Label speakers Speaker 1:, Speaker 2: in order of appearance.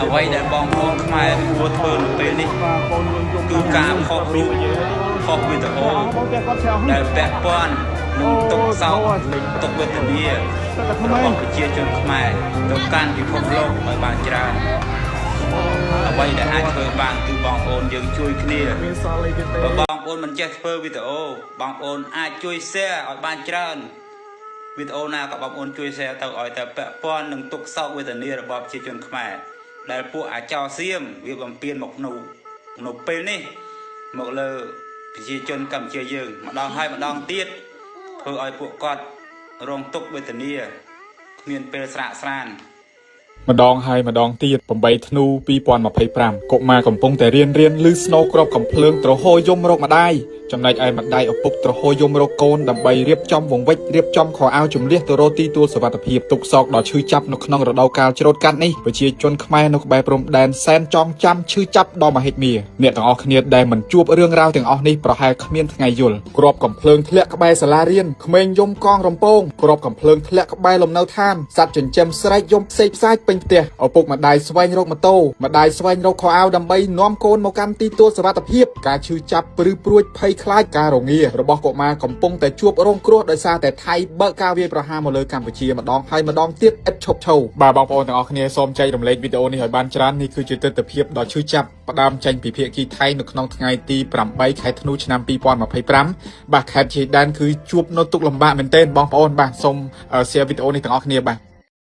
Speaker 1: អ្វីដែលបងប្អូនខ្មែរគួរធ្វើនៅពេលនេះគឺការផុសរូបផុសវីដេអូដែលពាក់ព័ន្ធនឹងទុក្ខសោកទុក្ខវេទនារបស់ប្រជាជនខ្មែរទៅកាន់ពិភពលោកឲ្យបានច្រើនអ្វីដែលអាចធ្វើបានគឺបងប្អូនយើងជួយគ្នា
Speaker 2: មានសល់អីទៀតទេ
Speaker 1: បើបងប្អូនមិនចេះធ្វើវីដេអូបងប្អូនអាចជួយ share ឲ្យបានច្រើនវីដេអូណាក៏បងប្អូនជួយ share ទៅឲ្យតែពាក់ព័ន្ធនឹងទុក្ខសោកវេទនារបស់ប្រជាជនខ្មែរដែលពួកអាចោសៀមវាបំពេញមកនៅនៅពេលនេះមកលើប្រជាជនកម្ពុជាយើងម្ដងហើយម្ដងទៀតធ្វើឲ្យពួកគាត់រងទុក្ខវេទនាគ្មានពេលស្រាកស្រាន
Speaker 3: ម្ដងហើយម្ដងទៀត8ធ្នូ2025កុមារកំពុងតែរៀនរៀនឮស្នូរគ្រាប់កំភ្លើងត្រហោយំរកម្ដាយចំណែកឯម្ដាយឪពុកត្រហោយំរកកូនដើម្បីរៀបចំវង្វេចរៀបចំខោអាវជំលះទៅរកទីទួលសុវត្ថិភាពទុកសោកដ៏ឈឺចាប់នៅក្នុងរដូវកាលច្រូតកាត់នេះប្រជាជនខ្មែរនៅក្បែរព្រំដែនសែនចងចាំឈឺចាប់ដល់មហិច្ឆមាអ្នកទាំងអស់គ្នាដែលមិនជួបរឿងរ៉ាវទាំងអស់នេះប្រហែលគ្មានថ្ងៃយល់គ្រាប់កំភ្លើងធ្លាក់ក្បែរសាលារៀនក្មេងយំកងរំពងគ្រាប់កំភ្លើងធ្លាក់ក្បែរលំនៅឋានសត្វចិញ្ចឹមស្រែកយំផ្សេកផ្សាយពេញផ្ទះឪពុកម្ដាយស្វែងរកម៉ូតូម្ដាយស្វែងរកខោអាវដើម្បីនាំកូនមកកាន់ទីទួលសុវត្ថិភាពការឈឺចាប់ព្រឺព្រួចភ័យខ្លាចការរងារបស់កុមារកំពុងតែជួបរងគ្រោះដោយសារតែថៃបើកការវាយប្រហារមកលើកម្ពុជាម្ដងហើយម្ដងទៀតឥតឈប់ឈរបាទបងប្អូនទាំងអស់គ្នាសូមចែករំលែកវីដេអូនេះឲ្យបានច្រើននេះគឺជាទិដ្ឋភាពដ៏ឈឺចាប់ផ្ដើមចេញពីភាគីថៃនៅក្នុងថ្ងៃទី8ខែធ្នូឆ្នាំ2025បាទខេត្តជាយដែនគឺជួបនៅទុក្ខលំបាកមែនទែនបងប្អូនបាទសូម share វីដេអូនេះទាំងអស់គ្នាបាទ។